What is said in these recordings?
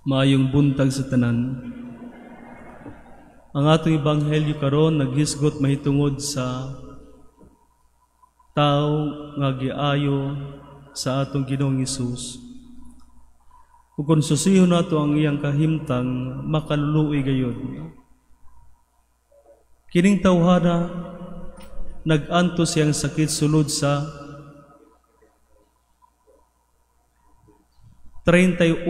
Maayong buntag sa tanan. Ang atong ebanghelyo karon naghisgot mahitungod sa tao nga giayo sa atong Ginoong Hesus. Ug kung susihon nato ang iyang kahimtang, makaluluoy gayud. Kining tawhana, nag-antos siyang sakit sulod sa 38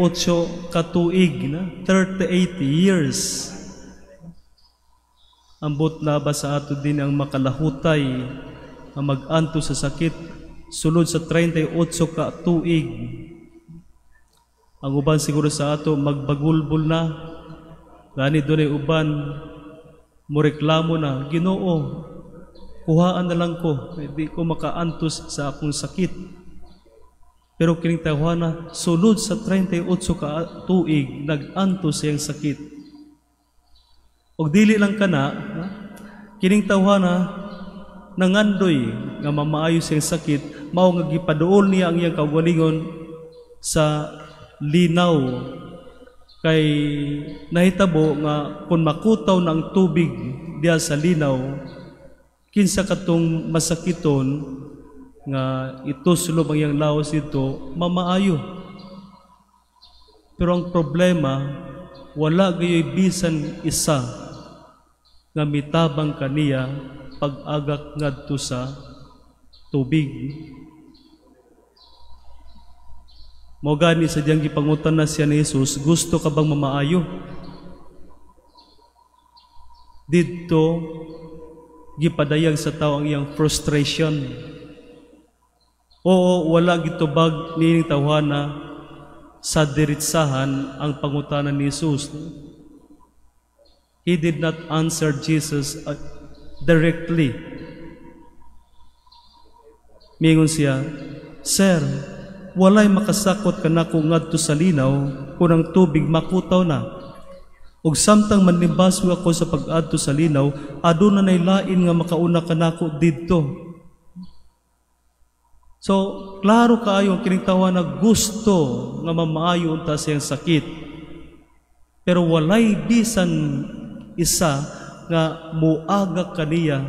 katuig na, 38 years. Ambot na ba sa ato din ang makalahutay ang mag-antos sa sakit sulod sa 38 ka tuig? Ang uban siguro sa ato magbagulbol na. Gani dunay uban moreklamo na, "Ginoo, kuhaan na lang ko, hindi ko makaantos sa akong sakit." Pero kining tawhana, sulod sa 38 ka tuig nag-antos siyang sakit. Og dili lang kana, kining tawhana nangandoy nga mamaayo siyang sakit, mao nga gipaduol niya ang iyang kaugalingon sa linaw, kay nahitabo nga kung makutaw na ang tubig diha sa linaw, kinsa katong masakiton nga ituslob ang iyang lawas dito, mamaayo. Pero ang problema, wala gayoy bisan isa nga mitabang kaniya pag-agak ngadto sa tubig. Mao gani sa diyang gipangutan na siya ni Jesus, "Gusto ka bang mamaayo?" Didto gipadayag sa tao ang iyang frustration. Oo, wala gitubag nining tawhana sa diretsahan ang pangutana ni Jesus. He did not answer Jesus directly. Mingon siya, "Sir, walay makasakot kanako ngadto sa linaw kung ang tubig makutaw na. Ug samtang manimbasog ako sa pag-adto sa linaw, aduna nay lain nga makauna kanako didto." So, klaro kaayo ang kining tawhana gusto nga mamaayo unta siyang sakit. Pero walay bisan isa nga muaga kaniya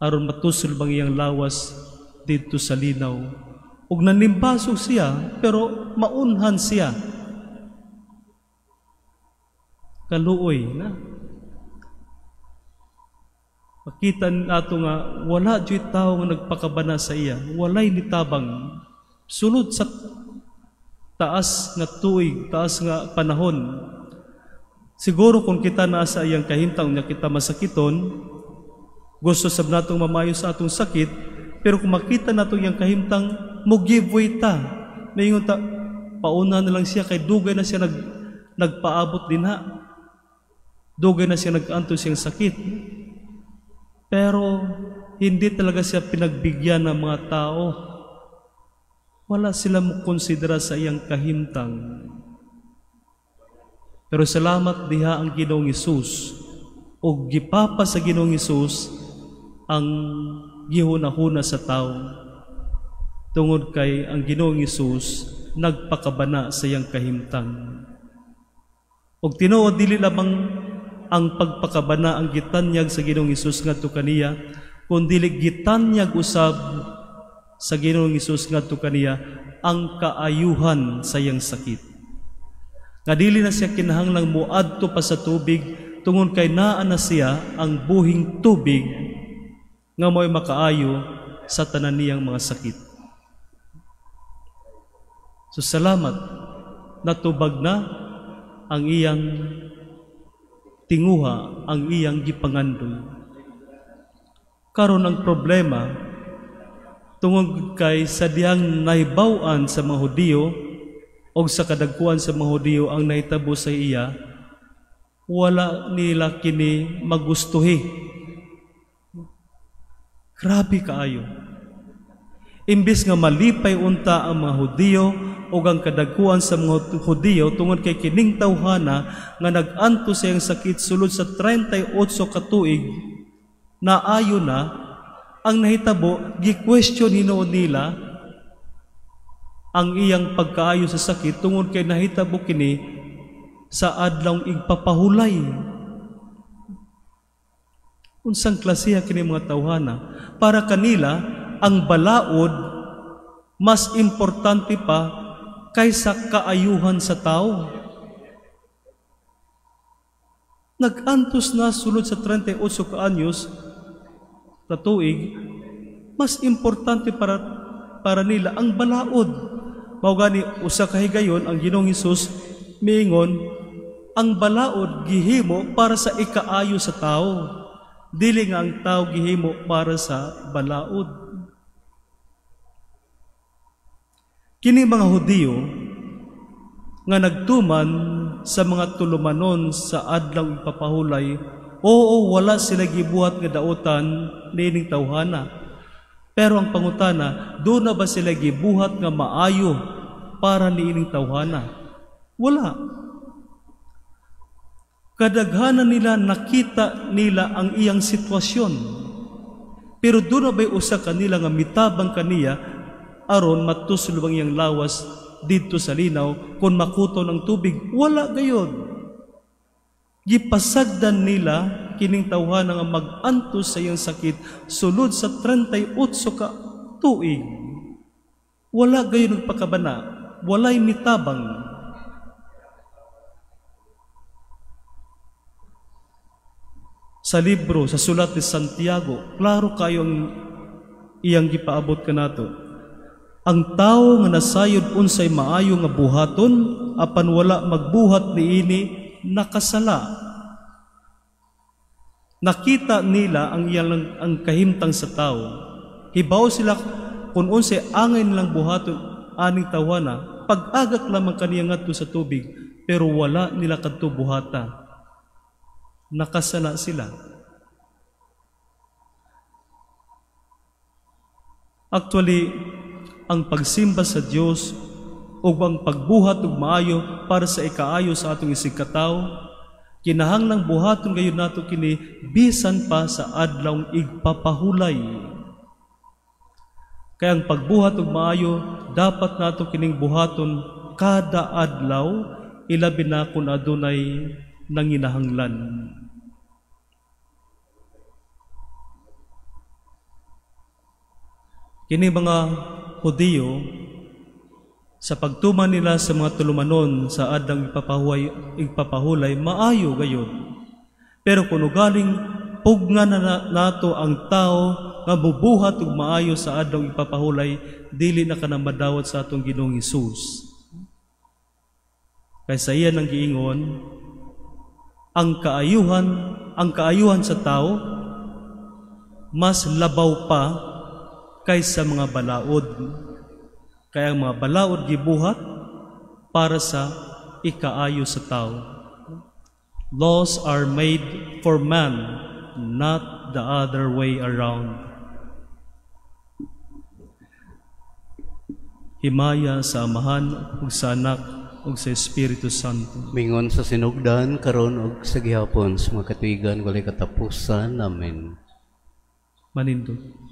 aron matusol bang iyang lawas didto sa linaw. Ug nanimbasog siya, pero maunhan siya. Kaluoy na. Makita nato nga wala juy tawo nga nagpakabana sa iya, walay nitabang sulod sa taas nga tuig, taas nga panahon. Siguro kung kita naa sa iyang kahimtang nga kita masakiton, gusto sab natong mamayo sa atong sakit, pero kung makita nato iyang kahimtang, mo give way ta. Maingon ta, "Pauna na lang siya kay dugay na siya nagpaabot dinha. Dugay na siya nag-antos siyang sakit." Pero hindi talaga siya pinagbigyan ng mga tao. Wala sila mokonsidera sa iyang kahimtang. Pero salamat diha ang Ginoong Hesus, o gipapa sa Ginoong Hesus ang gihuna-huna sa tao. Tungod kay ang Ginoong Hesus nagpakabana sa iyang kahimtang. Og tinuod, dili lamang ang pagpakabana ang gitanyag sa Ginoong Hesus ngadto kaniya, kundi gitanyag usab sa Ginoong Hesus ngadto kaniya ang kaayuhan sa iyang sakit. Nga dili na siya kinahanglang muadto pa sa tubig tungod kay naa na siya ang buhing tubig nga mo'y makaayo sa tanan niyang mga sakit. So salamat, natubag na ang iyang tinguha, ang iyang gipangandoy. Karon ang problema, tungod kay sa dihang nahibaw-an sa mga Hudiyo o sa kadagkuan sa mga Hudiyo ang nahitabo sa iya, wala nila kini magustuhi. Grabe kaayo. Imbis nga malipay unta ang mga Hudiyo o ang kadagkuan sa mga Hudiyo tungod kay kining tawhana nga nag-antos sa iyang sakit sulod sa 38 ka tuig na ayo na, ang nahitabo, gi-question hinuon nila Ang iyang pagkaayo sa sakit tungod kay nahitabo kini sa adlawng igpapahulay. Unsang klasiha kini mga tawhana? Para kanila ang balaod mas importante pa kaysa kaayuhan sa tao. Nag-antos na sulod sa 38 ka anyos na tuig, mas importante para nila ang balaod. Mao gani usa ka higayon ang Ginoong Hesus miingon ang balaod gihimo para sa ikaayo sa tao, dili nga ang tao gihimo para sa balaod. Kini mga Hudiyo nga nagtuman sa mga tulumanon sa adlaw ipapahulay, oo, wala sila gibuhat nga dautan niining tawhana. Pero ang pangutana, doon na ba sila gibuhat nga maayo para niining tawhana? Wala. Kadaghanan nila nakita nila ang iyang sitwasyon. Pero doon na ba'y usa kanila nga mitabang kaniya aron matuslo ang iyang lawas didto sa linaw kung makuto ng tubig? Wala gayod. Gipasagdan nila kining tawhana nga mag-antos sa iyang sakit sulod sa 38 ka tuig. Wala gayon nagpakabana, walay mitabang. Sa libro, sa sulat ni Santiago, klaro kayo ang iyang gipaabot kanato. Ang tao nga nasayod unsay maayo nga buhaton apan wala magbuhat niini, nakasala. Nakita nila ang iyang ang kahimtang sa tao. Hibaw sila kung unsay angay nilang buhaton aning tawana, pag-agak lamang kaniya ngadto sa tubig, pero wala nila kadto buhata. Nakasala sila. Actually, ang pagsimba sa Dios ug ang pagbuhat og maayo para sa ikaayo sa atong isigkatawo, kinahanglang buhaton gayon nato kini bisan pa sa adlawng igpapahulay. Kaya ang pagbuhat og maayo dapat nato kining buhaton kada adlaw, ilabi na kung adunay nanginahanglan. Kini mga Hudiyo, sa pagtuman nila sa mga tulumanon sa adlawng igpapahulay, maayo gayon. Pero kung ugaling pugna na nato ang tao nga bubuhat og maayo sa adlawng igpapahulay, dili na kana madawat sa atong Ginoong Hesus. Kaysa iya nang giingon, ang kaayuhan sa tao mas labaw pa kaysa mga balaod. Kaya ang mga balaod gibuhat para sa ikaayo sa tao. Laws are made for man, not the other way around. Himaya sa Amahan ug sa Anak ug sa Espiritu Santo. Mingon sa sinugdan karon ug sa gihapon sa mga katuigan walay katapusan. Amen. Manindot.